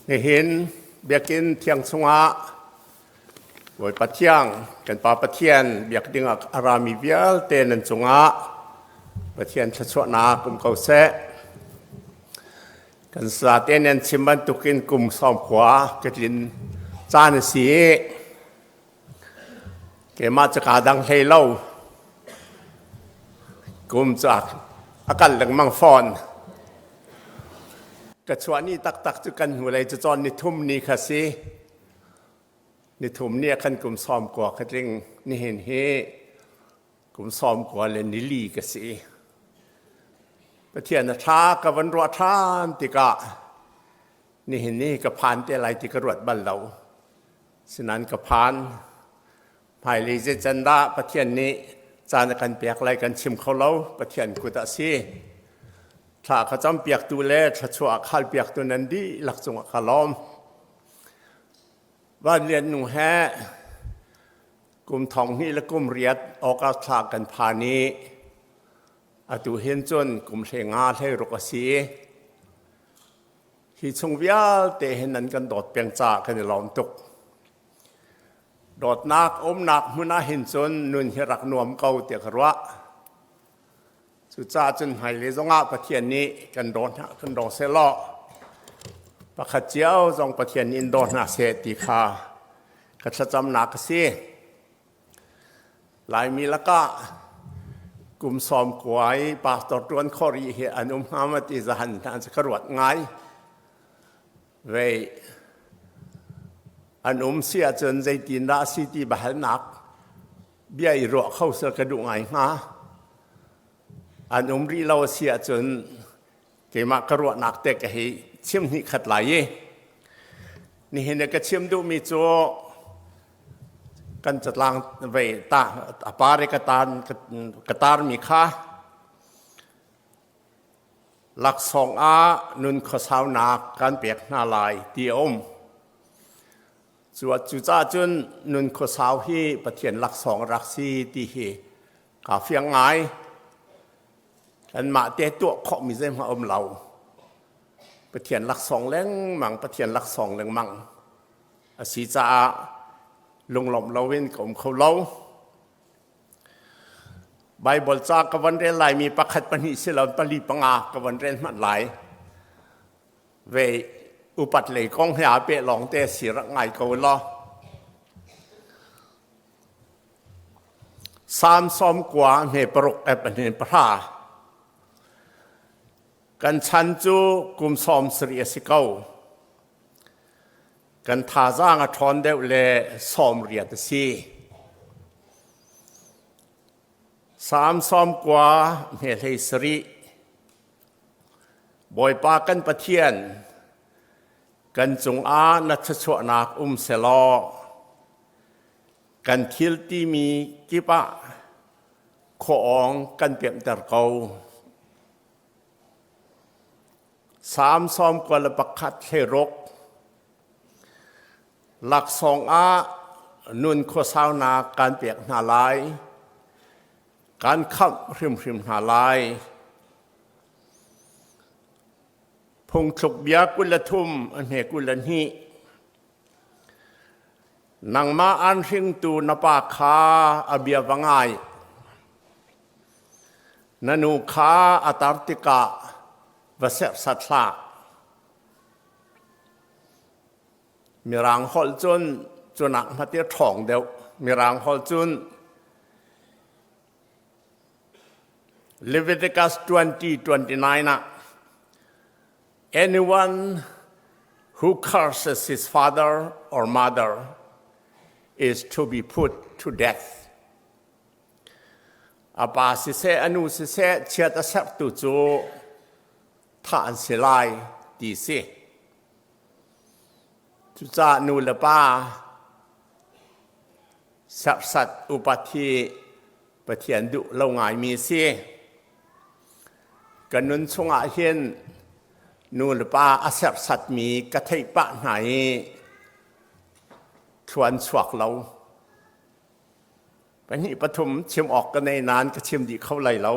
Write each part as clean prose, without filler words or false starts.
Nihin biakinn thiang chungah Bawipa thiang kan Pa Pathian biak dingah a rami vialte nan cungah Pathian thluachuahnak um ko seh. Kan sate nan chim bantukin kum sawm khua ka tlin caan a si i keimah cu kaa dang hlei lo. Kum cu a kal lengmang fawn. Ka chuah ni taktak cu kan hnulei cu cawn nithum ni kha si. Nithum ni ah khan kum sawm kua ka tling. Nihin hi kum sawm kua le nili ka si. Pathian a ṭha ka van ruah ṭhan tikah nihin ni ka phan te lai ti ka ruat bal lo. Sinain ka phan. Hmailei zeican dah Pathian nih caan a kan pek lai kan chim kho lo. Pathian kut ah si. Thla ka campiaktu le thluachuah a khalpiaktu nan dihlak cungah ka lawm. Van Lian Nu he kum thong hnih le kum riat August thla kan phan i atu hin cun kum hle nga hlei ruk a si. Hi chung vialte hin nan kan dawt peng caah kan i lawm tuk. Dawtnak umnak hmun ah hin cun nun hi rak nuam ko tiah ka ruah. Cucaah cun hmailei zongah Pathian nih kan daw hna kan daw sehlaw pakhat cio zong Pathian nih in daw hna seh ti kha ka thlacamnak a si. Laimi lakah kum sawm kua i pastor ṭuan khawh rih hi an um hnga ma ti zahan hna cu ka ruat ngai. Vei an um si ahcun zeitindah a si ti biahalnak bia i ruah kho sel ka duh ngai hnga. An um rih lo a si ahcun keimah ka ruahnak te ka hei chim hnih khat lai i nihin i ka chim duhmi cu kan catlang vei ta a par i ka tan ka tarmi kha laksawng ah nun khuasaunak kan pek hna lai ti a um. Cucaah cun nun khuasau hi Pathian laksawng rak si ti hi kaa fiang ngai. Kanmah te tuah khawhmi zeihmanh a um lo. Pathian laksawng lengmang, Pathian laksawng lengmang a si caah lunglawmh loin ka um kho lo. Baibal ca ka van rel laimi pakhat pahnih si lo pali panga ka van rel hmanh lai. Ve upat lei kong he aa peh lawng te si rak ngai ko law. Salm sawm kua hme paruk e pahnih pahra. Kan chan cu kum sawm sarih a si ko. Kan thazaang a ṭhawn deuh le sawm riat a si. Salm sawm kua hme hlei sarih. Bawipa kan Pathian, kan cungah na thluachuahnak um selaw, kan thil timi kip ah khuaawng kan pemhter ko. Salm sawm kua le pakhat hleiruk laksawng ah nun khuasaunak kan pek hna lai, kan khamh hrimhrim hna lai. Phungthluk bia 23 a hme 22 Nangmah an hringtu na pa kha a bia va ngai. Na nu kha a tar tikah va serhsat hlah. Mirang holh cun cunak hmate ṭhawng deuh. Mirang holh cun Leviticus 20:29 ah anyone who curses his father or mother is to be put to death. A pa siseh, a nu siseh, chiat a sertu cu thah an si lai ti si. Cucaah nu le pa serhsat upat hi Pathian duh lo ngaimi a si. Kan nun chungah hin nu le pa a serhsatmi ka theih pah hna i thluan chuak lo. Pahnih pathum chim awk ka nei nain ka chim dih kho lai lo.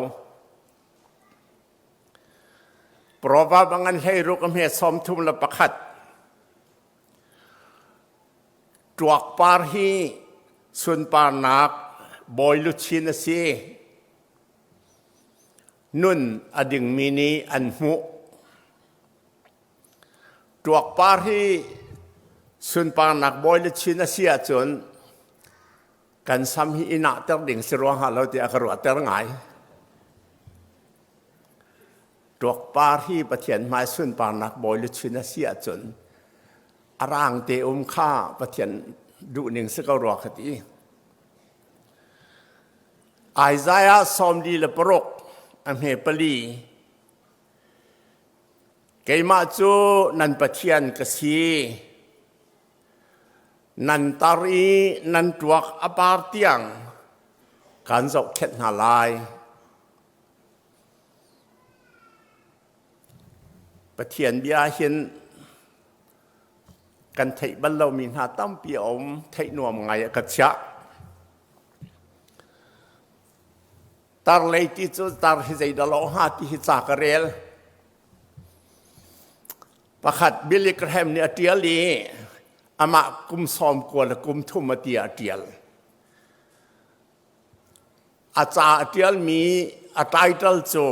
Proverb a ngan hlei ruk a hme sawm thum le pakhat. Ṭuakpar hi sunparnak bawi luchin a si. Nun a dingmi nih an hmuh. Ṭuakpar hi sunparnak bawi luchin a si ahcun kan sam hi i nahter ding si rua hnga lo tiah ka ruahter ngai. Ṭuakpar hi Pathian hmai sunparnak bawi luchin a si ahcun a rang te um kha Pathian duhning si ko rua ka ti. Isaiah 46 a hme pali Keimah cu nan Pathian ka si. Nan tar i nan tuak a par tiang kan zohkhenh hna lai. Pathian bia hin kan theih bal lomi hna tampi a um, theih nuam ngai a ka chiah. Tar lei ti cu tar hi zeidah lo hnga ti hi ca ka rel. Pakhat Billy Graham nih a ṭial i amah kum sawm kua le kum thum a ti ah a ṭial. A ca a ṭialmi a title cu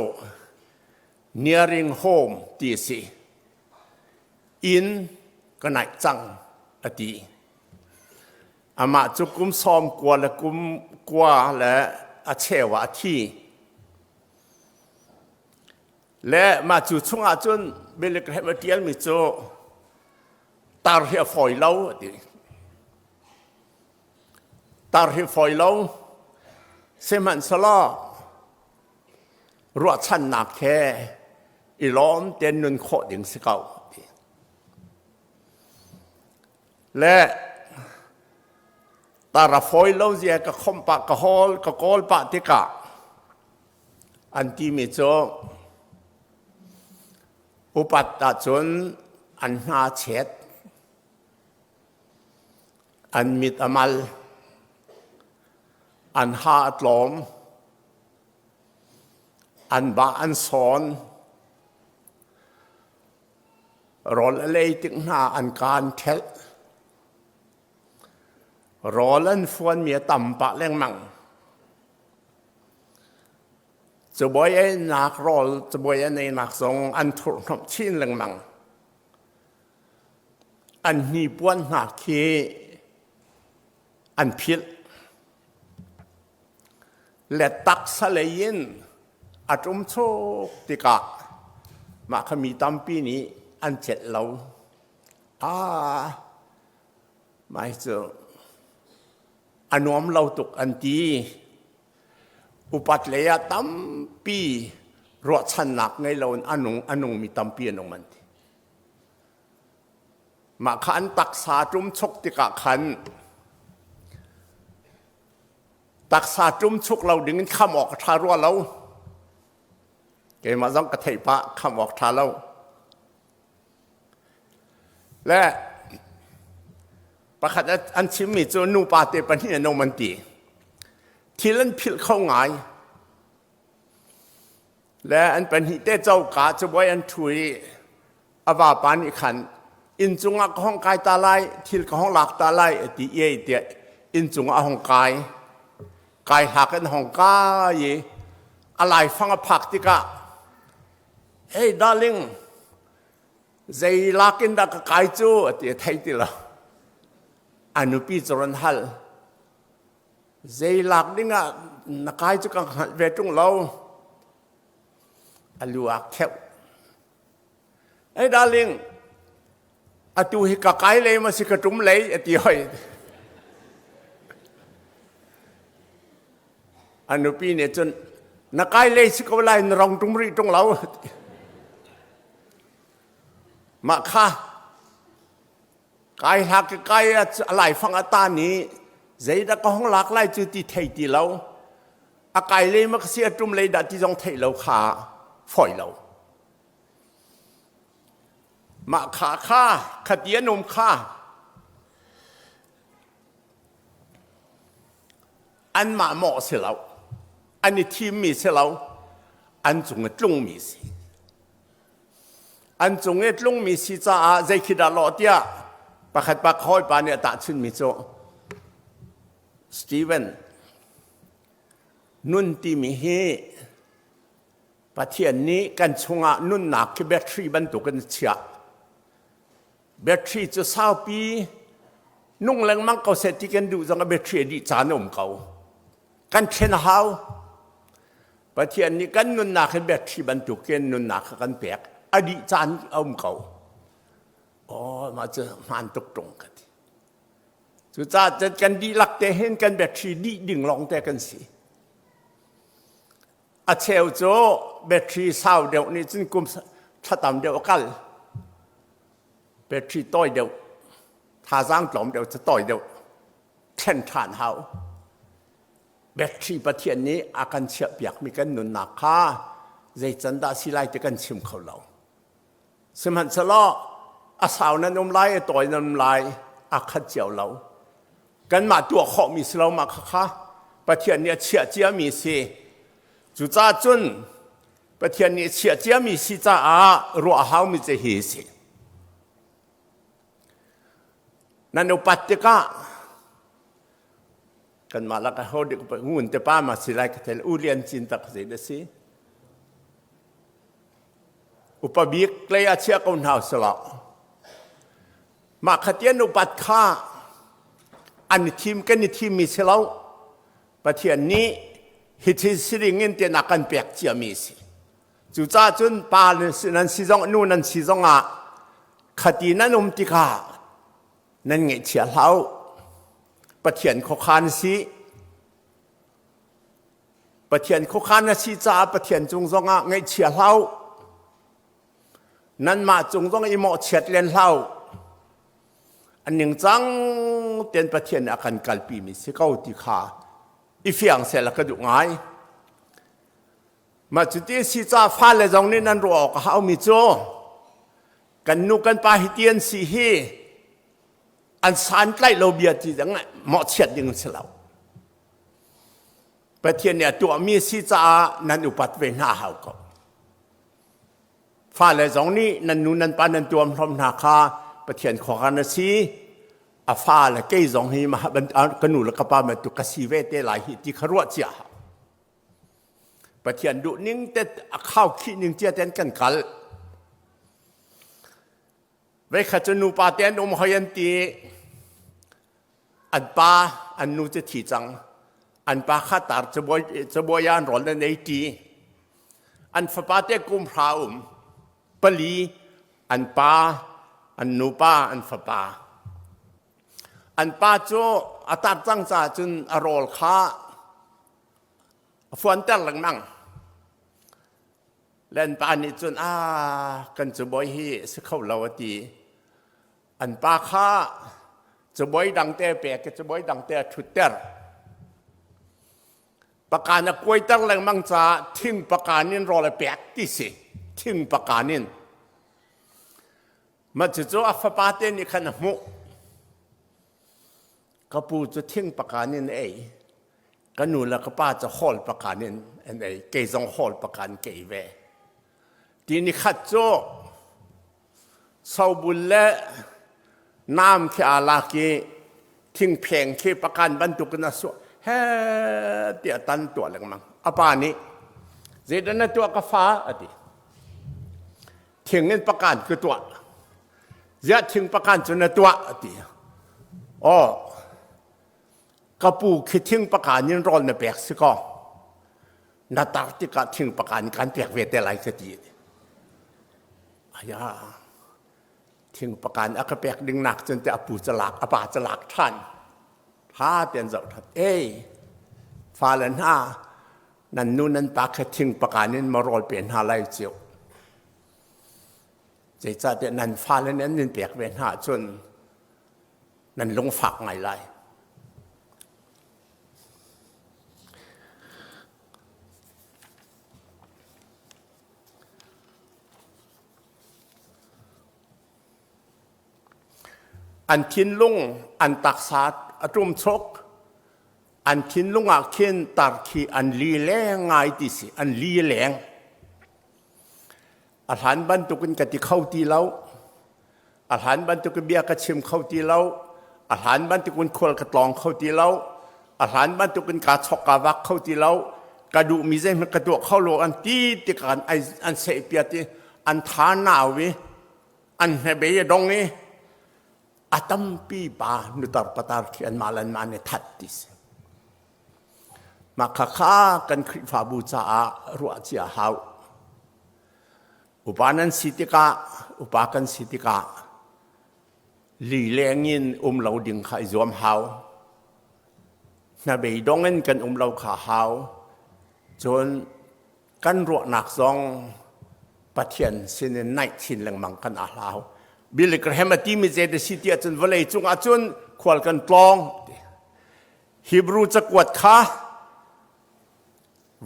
Nearing Home ti a si. Inn ka naih cang a ti. Amah cu kum sawm kua le kum kua le a cheu ah a thi. Le mah cu chungah cun Billy Graham a ṭialmi cu tar hi a fawi lo a ti. Tar hi fawi lo sihmanhsehlaw ruahchannak he i lawm tein nun khawh ding si ko ti. Le tar a fawi lo zia ka khomh pah ka hawl ka kawl pah tikah an timi cu upat ahcun an hna chet An mit a mal. An ha a tlawm. An ba an sawn. Rawl a lei tik hna an kaan ṭhelh. Rawl an fuanmi a tam pah lengmang. Cabuai einak rawl cabuai an einak zong an thurhhnawmh chin lengmang. An hnipuan hna khi an philh. Le taksa lei in a ṭumchuk tikah mah kha mi tampi nih an celh lo. Ah, mah hi cu a nuam lo tuk an ti. Upat lei ah tampi ruahchannak ngei loin a nung a nungmi tampi an um an ti. Mah kha an taksa ṭumchuk tikah khan taksa ṭumchuk lo dingin kham awk a ṭha rua lo. Keimah zong ka theih pah kham awk ṭha lo. Le pakhat an chimmi cu nupa te pahnih an um an ti. Thil an philh kho ngai. Le an pahnih te coka cabuai an ṭhu i a vapa nih khan inn cungah ka hong kai ta lai, thil ka hong lak ta lai a ti i tiah inn cungah a hong kai. Kai hlak in hong kai i a laifang a phak tikah hey darling zei lak in dah ka kai cu a ti a thei ti lo. A nupi cu ron hal. Zei lak ding ah na kai cu ka hngalh ve ṭung lo. A lu aa kheuh. Hey darling, atu hi ka kai lei ma si ka ṭum lei a ti hoi. A nupi nih cun na kai lei si ko lai na rong ṭum rih ṭung lo. Mah kha Kai hlak ka kai a laifang a tan i zeidah ka hong lak lai cu ti thei ti lo. A kai lei ma ka si a ṭum lei dah ti zong theih lo kha fawi lo. Mah kha kha khati an um kha anmah mawh si lo an i thimmi si lo an cung i tlungmi si. An cung i tlungmi si caah zei khi dah lawh tiah Pakhat pa hawipa nih a tahchunmi cu Steven nun timi hi Pathian nih kan chungah nunnak khi battery bantukin a chiah. Battery cu saupi nung lengmang ko seh ti kan duh zong a battery a dih caan a um ko. Kan thlen a hau. Pathian nih kan nunnak hi battery bantukin nunnak kha kan pek. A dih caan a um ko. Aw, mah cu hmaan tuk ṭung ka ti. Cucaah cun kan dihlak te hin kan battery dih ding lawng te kan si. A cheu cu battery sau deuh nih cun kum thla tam deuh a kal. Battery tawi deuh, thazaang tlawm deuh cu tawi deuh. Thlen ṭhan hau. Battery Pathian nih a kan chiahpiakmi kan nunnak kha zei can dah si lai ti kan chim kho lo. Sihmanhsehlaw a sau nan um lai, a tawi nan um lai, aa khat cio lo. Kanmah tuah khawhmi si lo mah khakha Pathian nih a chiah ciami si. Cucaah cun Pathian nih a chiah ciami si caah ruah a haumi cu hi si. Nan upat tikah kanmah lak ho dik ngun te pa ma si lai ka thel u lian cin tak zei da si. Upa bik lei a chia ko hna sala. Mah khatian upat kha an i thim kan i thimmi si lo. Pathian nih hi thil siring in tian a kan pek ciami si. Cucaah cun pa nan si zong nu nan si zongah khati nan um tikah nan ngaihchia hlah u. Pathian khuakhan si. Pathian khuakhan a si caah Pathian cung zongah ngaihchia hlah u. Nanmah cung zong i mawhchiat len hlah u. An ningcang tein Pathian nih a kan kalpimi si ko ti kha i fiang seh la ka duh ngai. Mah cuti a si caah fale zong nih nan ruah awk a haumi cu kan nu kan pa hi ti an si hi an santlaih lo bia ti dang mawhchiat ding si lo. Pathian nih a tuahmi a si caah nan upat ve hna hau ko. Fale zong nih nan nu nan pa nan tuamhlawm hna kha Pathian khuakhan a si. A fale kei zong hi ka nu le ka pa bantuk ka si ve te lai hi ti kha ruah cia hau. Pathian duh ning te a khaukhih ning cia ten kan kal. Veikhat cu nupa te an um hoi an ti. An pa an nu cu thi cang. An pa kha tar cabuai ah an rawl an ei ṭi. An fapa te kum hra um. Pali an pa, an nupa, an fapa. An pa cu a tar cang caah cun a rawl kha a fuanter lengmang. Le an pa nih cun a kan cabuai hi a si kho lo a ti. An pa kha cabuai dangte a pek i cabuai dangte a ṭhutter. Pakan a kuaiter lengmang caah thing pakan in rawl a pek ti si. Thing pakan in. Mah cucu a fapate nih khan a hmuh. Ka pu cu thing pakan in a ei. Ka nu le ka pa cu hawl pakan in an ei. Kei zong hawl pakan ka ei ve. Ti ni khat cu sobul le naam khi aa lak i thingpheng khi pakan bantukin a suah he tiah tan tuah lengmang. A pa nih zeidah na tuah ka fa a ti. Thing in pakan ka tuah. Ziah thing pakan cu na tuah a ti. Aw, ka pu khi thing pakan in rawl na pek si kaw na tar tikah thing pakan kan pek ve te lai ka ti. Aya, thing pakan a ka pek ding nak cun te a pu calak a pa calak ṭhan. Tha ten zoh ṭhat. Ei, fale hna, nan nu nan pa kha thing pakan in ma rawl pe hna lai cio. Zeicahtiah nan fale nih an in pek ve hna ahcun nan lungfak ngai lai. An thinlung, an taksa a ṭumchuk. An thinlung ah khin tar khi an li leng ngai ti si, an li leng. A hlan bantukin ka ti kho ti lo. A hlan bantuk in bia ka chim kho ti lo. A hlan bantuk in khual ka tlawng kho ti lo. A hlan bantuk in kaa chok kaa vak kho ti lo. Ka duhmi zeihmanh ka tuah kho lo an ti tikah an, an sehpiat i an tha nau i an hnabei a dong i a tampi pa nutar patar khi anmah le anmah nih that ti si. Mah khakha kan Khrihfabu caah ruah cia hau. Upa nan si tikah, upa kan si tikah lileng in um lo ding kha i zuam hau. Hnabeidong in kan um lo kha hau. Cun kan ruahnak zong Pathian sinin naih chin lengmang kan aa hlau. Billy Graham a timi zei da si ti ahcun vawlei cungah cun khual kan tlawng. Hebrew cakuat kha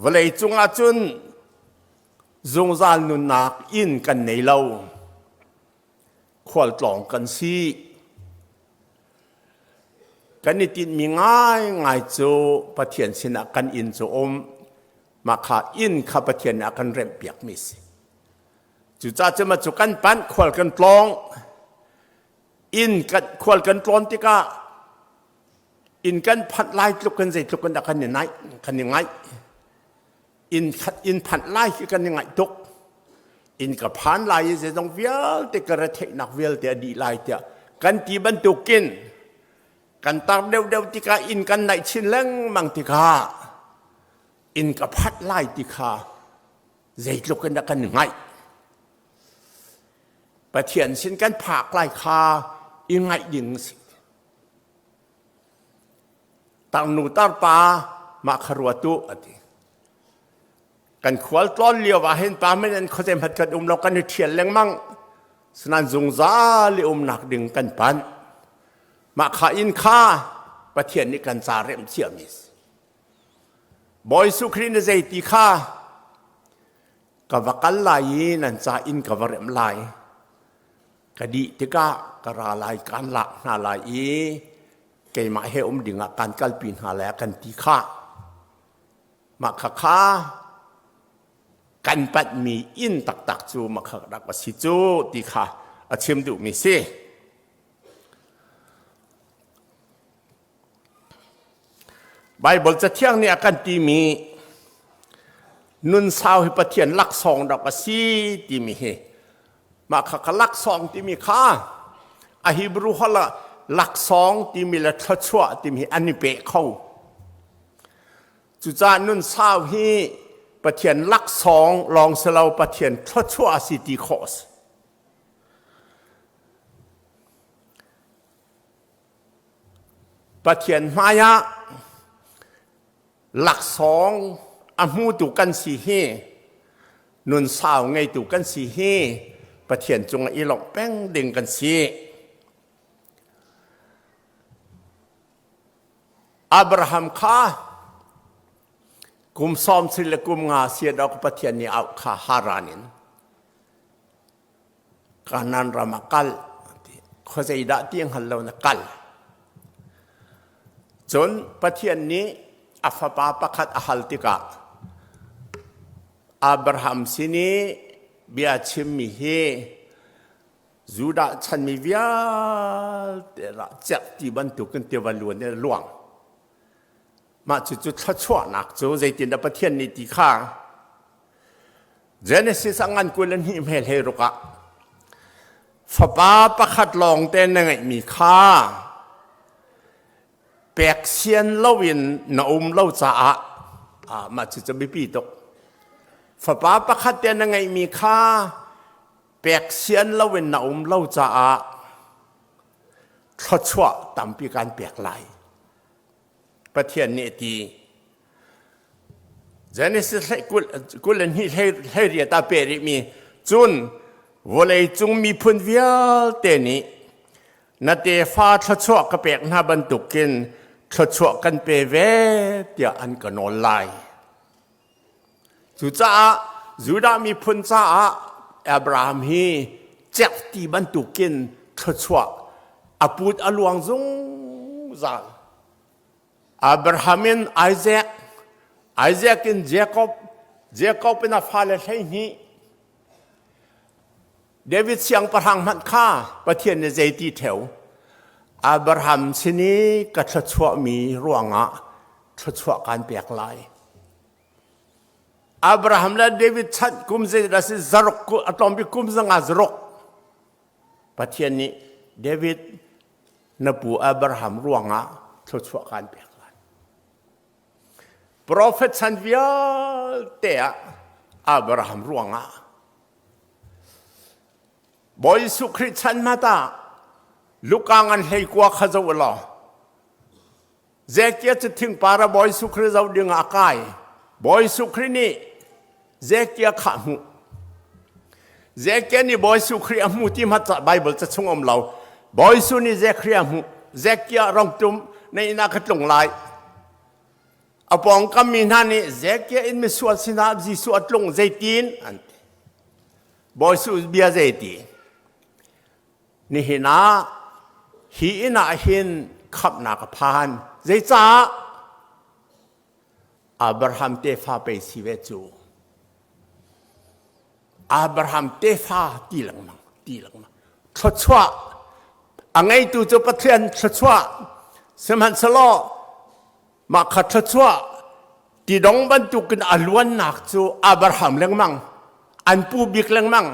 vawlei cungah cun zungzal nunnak inn kan nei lo. Khualtlawng kan si. Kan i tinhmi ngaingai cu Pathian sinah kan inn cu um. Mah kha inn kha Pathian nih a kan remhpiakmi si. Cucaah cu cu kan panh khual kan tlawng. Inn kan khual kan tlawn tikah inn kan phanh lai tluk kan zeitluk in dah kan i naih kan i ngaih. Inn khat inn phanh lai khi kan i ngaih tuk. Inn ka phan lai i zeizong vialte ka retheihnak vialte a dih lai tiah kan ti bantukin kan tar deuhdeuh tikah inn kan naih chin lengmang tikah inn ka phanh lai ti kha zeitluk in dah kan ngaih. Pathian sin kan phak lai kha i ngaih ding a si. Tarnu tarpa mah kha ruat u a ti. Kan khual tlawn lio ah hin pa men an khuazei hmat kan um lo kan i ṭhial lengmang. Sinan zungzal i umnak ding kan panh. Mah kha inn kha Pathian nih kan ca remh ciami si. Bawi Jesuh Khrih nih zei ti kha ka va kal lai i nan ca inn ka va remh lai. Ka dih tikah ka ra lai kaan lak hna lai i keimah he um dingah kaan kalpi hna lai a kan ti kha. Mah khakha kan panhmi inn taktak cu mah kha rak a si cu ti kha a chim duhmi si. Baibal Cathiang nih a kan timi nun sau hi Pathian laksawng rak a si timi hi mah kha kha laksawng timi kha a Hebrew holh ah laksawng timi le thluachuah timi hi an i peh kho. Cucaah nun sau hi Pathian laksawng lawng si lo Pathian thluachuah a si ti khawh a si. Pathian hmaiah laksawng a hmutu kan si hi nun sau ngeitu kan si hi Pathian cungah i lawmh peng ding kan si. Abraham kha kum sawm sri le kum nga siat awk Pathian nih auh kha Haran in Kanaan ram ah kal khuazei dah ti hngal lo na kal. Cun Pathian nih a fapa pakhat a hal tikah Abraham sin i bia chimmi hi Judah chanmi vialte lah cerhti bantukin tiva luan in a luang. Mah cucu thluachuahnak cu zeitindah Pathian nih ti kha Genesis a ngan 22 hmel he ruk ah fapa pakhat lawng te na ngeihmi kha pek sian loin na um lo caah ah mah cucu biapi tuk. Fapa pakhat te na ngeihmi kha pek sian loin na um lo caah thluachuah tampi kan pek lai. Pathian nih a ti. Genesis 22 18 ah peh rihmi cun vawleicung miphun vialte nih na tefa thluachuah ka pek hna bantukin thluachuah kan pe ve tiah an ka nawl lai. Cucaah Judah miphun caah Abraham hi cerhti bantukin thluachuah a put a luang zungzal. Abraham in Isaac, Isaac in Jacob, Jacob in a fale 12. David siangpahrang hmanh kha Pathian nih zeiti ṭheo Abraham sin i ka thluachuahmi ruangah thluachuah kaan pek lai. Abraham le David chan kum zeidah si zaruk a tlawm bik kum zanga zaruk Pathian nih David na pu Abraham ruangah thluachuah kaan pek lai. Profet chan vialte ah Abraham ruangah Bawi Jesuh Khrih chan hmata Luka ngan hlei kua kha zoh law Zekia cu thingpar ah Bawi Jesuh Khrih zoh ding ah a kai. Bawi Jesuh Khrih nih Zekia kha a hmuh. Zekia nih Bawi Jesuh Khrih a hmu ti hmat Bible ca chung um lo. Bawi Jesuh nih Zekhri a hmuh. Zekia rong tum na inn ah ka tlung lai. A pawngkam mi hna nih Zekia in misual sinah Jesuh a tlung zeitin an ti. Bawi Jesuh bia zeiti? Nihin ah hi inn ah hin khamhnak a phan. Zeicah? Abraham tefa pei si ve cu. Abraham tefa ti lengmang, ti lengmang. Thluachuah a ngeitu cu Pathian thluachuah. Sihmanhsehlaw mah kha thluachuah tidong bantukin a luannak cu Abraham lengmang, an pu bik lengmang.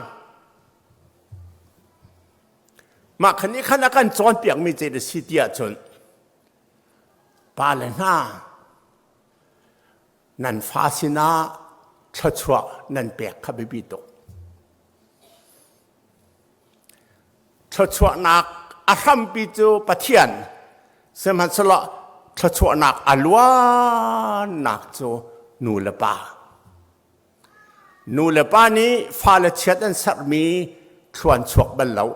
Mah khan nih khan a kan cawnpiakmi cu a si ti ahcun pale hna nan fa sinah thluachuah nan pek kha biapi tuk. Thluachuahnak a hrampi cu Pathian sihmanhsehlaw thluachuahnak a luannak cu nu le pa. Nu le pa nih fale chiat an serhmi thluan chuak bal lo.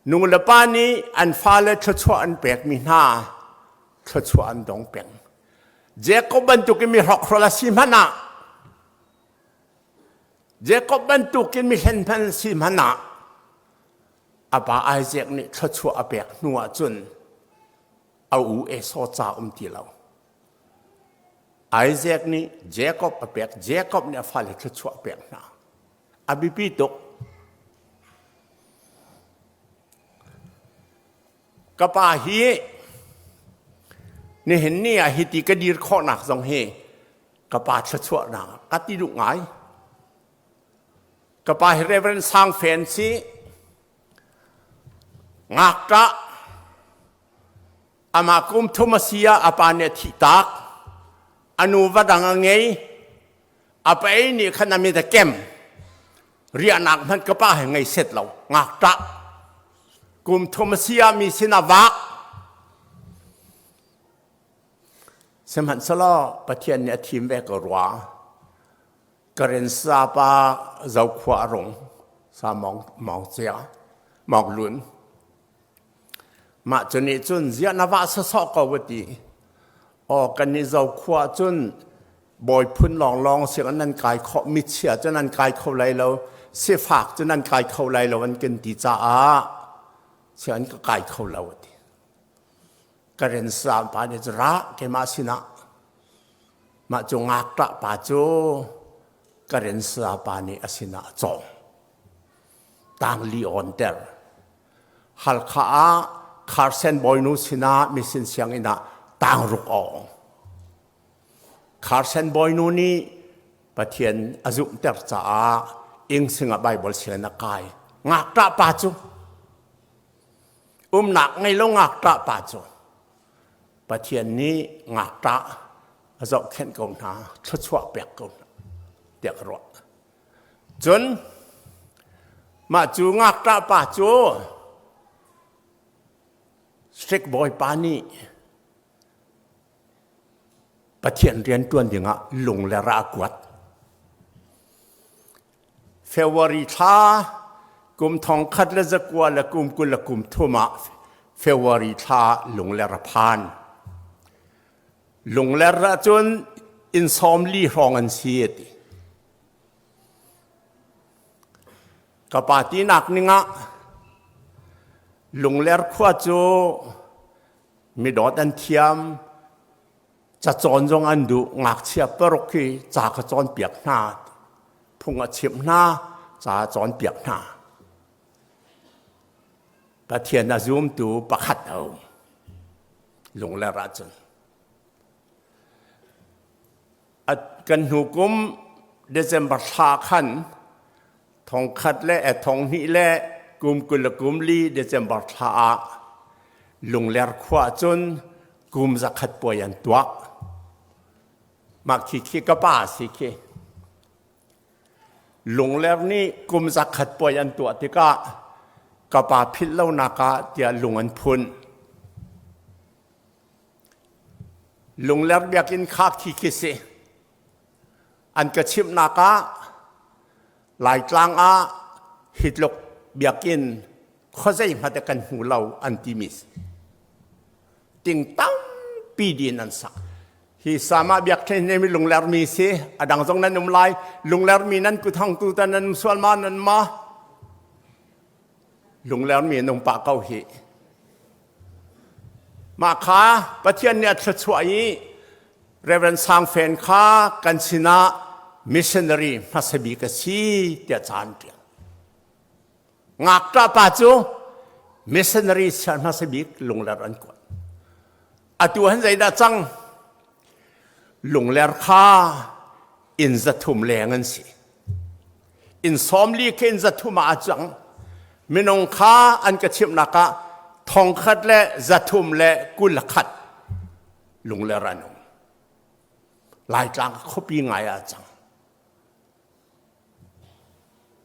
Nu le pa nih an fale thluachuah an pekmi hna thluachuah an dong peng. Jacob bantukin mi hrokhrol a si hmanh ah Jacob bantukin mi hlen hmanh si hmanh ah a pa Isaac nih thluachuah a pek hnu ahcun a u Esau ca um ti lo. Isaac nih Jacob a pek, Jacob nih a fale thluachuah a pek hna. A biapi tuk. Ka pa hi nihin ni ah hiti ka dir khawhnak zong hi ka pa thluachuahnak ka ti duh ngai. Ka pa hi Reverend Sang Fen si ngakṭah Amah kum thum a si ah a pa nih a thihtak. A nu va dang a ngei. A pa ei nih khan a mit a kem. Riahnak hmanh ka pa he ngei set lo. Ngakṭah. Kum thum a si ah mi sin a vak. Sihmanhsehlaw Pathian nih a thim ve ko rua. Karen sapa zokhua a rung. Sa mong mong cia. Mong lun. Mah cu nih cun ziah na vah sawsawh ko va ti. Aw kan i Zokhua cun bawi phun lawnglawng sianginn nan kai khawh, michia cu nan kai kho lai lo, sifak cu nan kai kho lai lo an kan ti caah sianginn ka kai kho lo a ti. Karen sang pa nih ra keimah sinah mah cu ngakṭah pa cu Karen sa pa nih a sinah a cawm. Tangli awnter. Halkha ah Kharsen bawinu sinah misin sianginn ah tangruk a awng. Kharsen bawinu nih Pathian a zumhter caah Ingsing ah Bible sianginn a kai. Ngakṭah pa cu umnak ngei lo ngakṭah pa cu Pathian nih ngakṭah a zohkhenh ko hna, thluachuah pek ko hna tiah ka ruah. Cun mah cu ngakṭah pa cu strict bawipa nih Pathian rian ṭuan dingah lung le ra a kuat. February thla kum thong khat le zakua le kum 20 le kum thum ah February thla Lungler a phan. Lungler ahcun inn 40 hrawng an si a ti. Ka pa tinak ningah Lungler khua cu midawt an thiam, cacawn zong an duh, ngakchia paruk hi ca ka cawnpiak hna. Phung a chimh hna, ca a cawnpiak hna. Pathian a zumtu pakhat a um. Lungler ahcun. Kan hnu kum December thla khan thongkhat le 20 le kum 24 December thla ah Lungler khua cun kum 100 puai an tuah. Mah khi khi ka pa si khi. Lungler nih kum 100 puai an tuah tikah ka pa philh lonak ah tiah lung an phun. Lungler biakinn kha khi khi si. An ka chimhnak ah Laitlang ah hi tluk biakinn khuazei hmanh kan hmu lo an timi si. Ting tampi din an sak. Hi sama biakṭhen hi mi lungler mi si. A dang zong nan um lai. Lungler mi nan kuthang tu tan nan um sual ma nan ma. Lungler mi an um pah ko hi. Mah kha Pathian nih a thluachuah i Reverend Sang Fen kha kan sinah missionary hmasa bik a si tiah ca an ṭial. Ngakṭah pa cu missionary siar hmasa bik Lungler an kuat. Atu han zeidah cang? Lungler kha inn 300 leng an si. Inn 40 khi inn 300 ah a cang. Minung kha an ka chimhnak ah 1321 Lungler an um. Laitlang khuapi ngai ah a cang.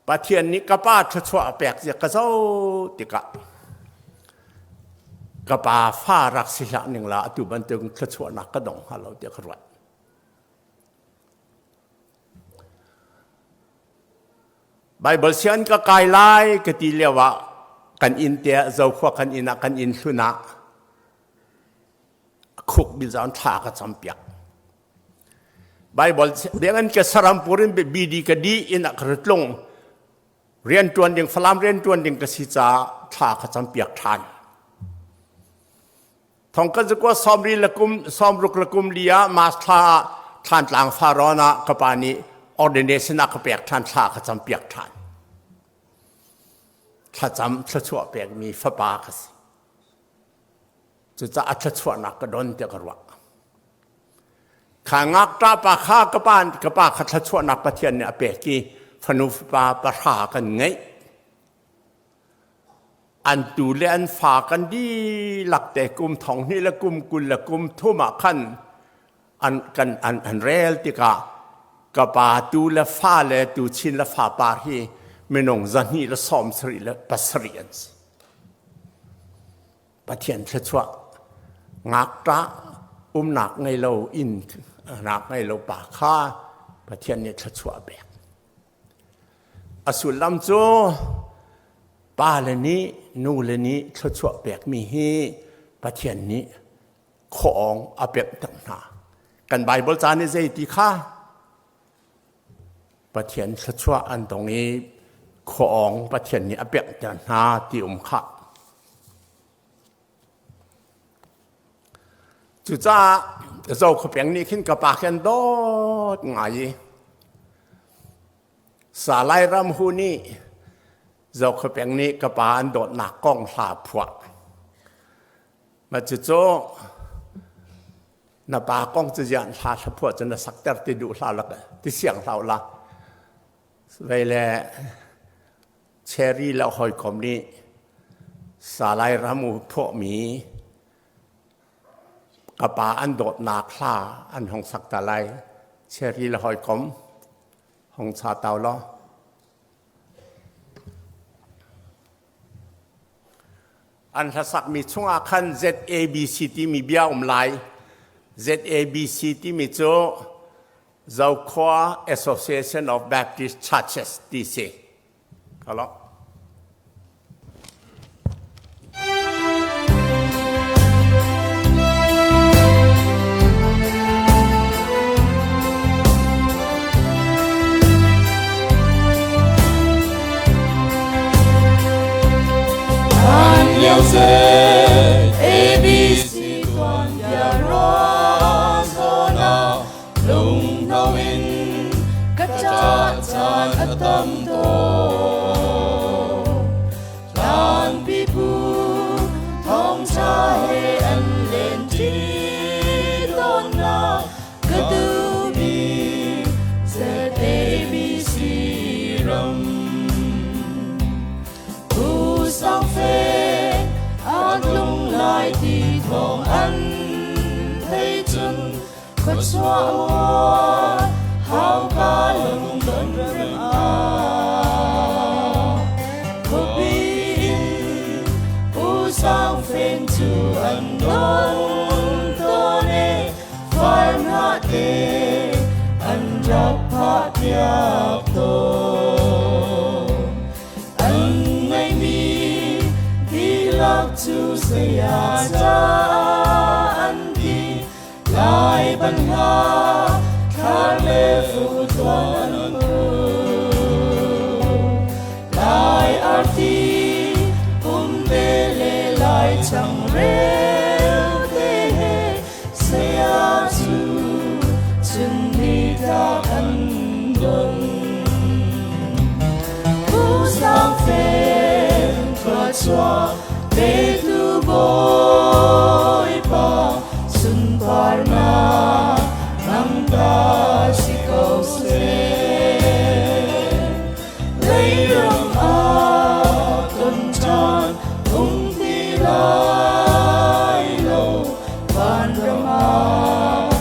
Pathian nih ka pa thluachuah a pek zia ka zoh tikah ka pa fa rak si hlah ning la atu bantuk thluachuahnak ka dong hnga lo tiah ka ruat. Bible sian ka kai lai ka ti lio ah kan inn te ah zokhua kan inn ah kan inn hlun ah khuk bil zawn thla ka cam piak. Bible deng an ke sarampur in BD ka di in a ka tlung rian tuan ding Falam rian tuan ding ka si ca thla ka cam piak than. Thong kan zakwa sawmri lakum sawmruk lakum lia mas thla thlan tlang faron ah ka pa nih ordination a ka pek than thla ka cam piak than. Thlacam thluachuah pek mi fapa ka si. Cucaah thluachuahnak ka don tiah ka ruah. Kha ngakṭah pa kha ka pa kha thluachuahnak Pathian nih a pek i fanu fapa pahra kan ngeih. An tu le an fa kan dihlak te kum 20 le kum 20 le kum 30 ah khan an kan an, an rel tikah ka pa tu le fa le tu chin le fa par hi minung 277 an si. Pathian thluachuah ngakṭah umnak ngei lo inn nak ngei lo pa kha Pathian nih thluachuah a pek. A sullam cu pa le nih nu le nih thluachuah pekmi hi Pathian nih khuaawng a pemh ter hna. Kan Bible ca nih zei ti kha Pathian thluachuah an tong i khuaawng Pathian nih a pekter hna ti um khah. Cucaah Zokhawpeng nih khin ka pa khi an dawt ngai i Salai Ram Hu nih Zokhawpeng nih ka pa an dawtnak kong hla phuah. Mah cucu Na pa kong cu ziah hla hlaphuah cu na sakter ti duh hlah lak ti siang hlah la. Vei le Cherry le hawikom nih Salai Ramu phuahmi ka pa an dawtnak hla an hong sak ta lai. Cherry le hawikom hong cha tau law. An hlasakmi chungah khan ZABC timi bia um lai. ZABC timi cu Zokhua Association of Baptist Churches ti si. Hello. ABC tuanbia ruah zawn ah lunghno in ka ṭah caan. Thluachuah maw hauka lungdon rem ah khuapi in Pu Sang Fen cu an don tawn e far hna te an rak phah piak tawn. An ngeihmi dihlak cu saya caah an dih. Lai banhla thlar le futuan an pu. Lai arti pumte le lai changreu te he saya cu chun nitlak an don. Pu Sang Fen thluachuah petu Bawipa sunparnak nang ta si ko seh. Leiram ah ton caan um ti lai lo, vanram ah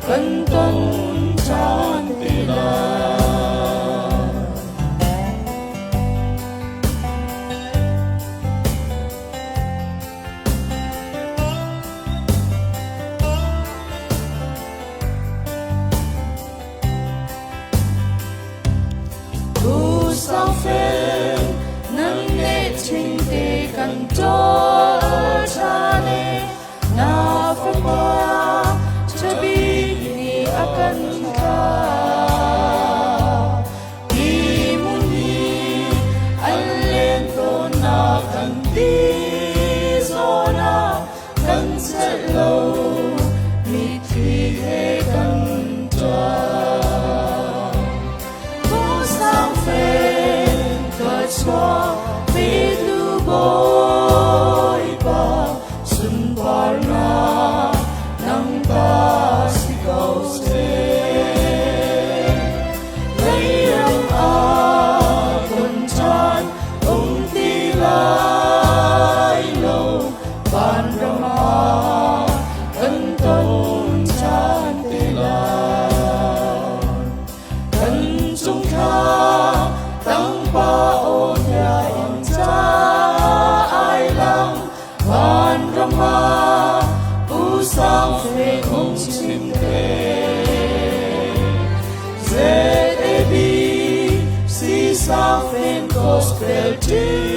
kan ton caan te lai. Pu Sang Fel, nan ne chingte kan ṭawl ṭhan e, na fapa ṭhabik nih a kan thlah. Hi hmun hi an len tawnnak kan ti zawn ah kan celh lo, mitthli he kan ṭah. Pu Sang Fel, thluachuah petu Bawipa sunparnak nang ta si ko seh. Leiram ah ton caan um ti lai lo, vanram ah kan ton caan te lai. Kan chungkhar tangpa aw nia in ca ai lang, vanram ah Pu Sang Fel hung chim te. ZAB Si Sang Fen Gospel Team.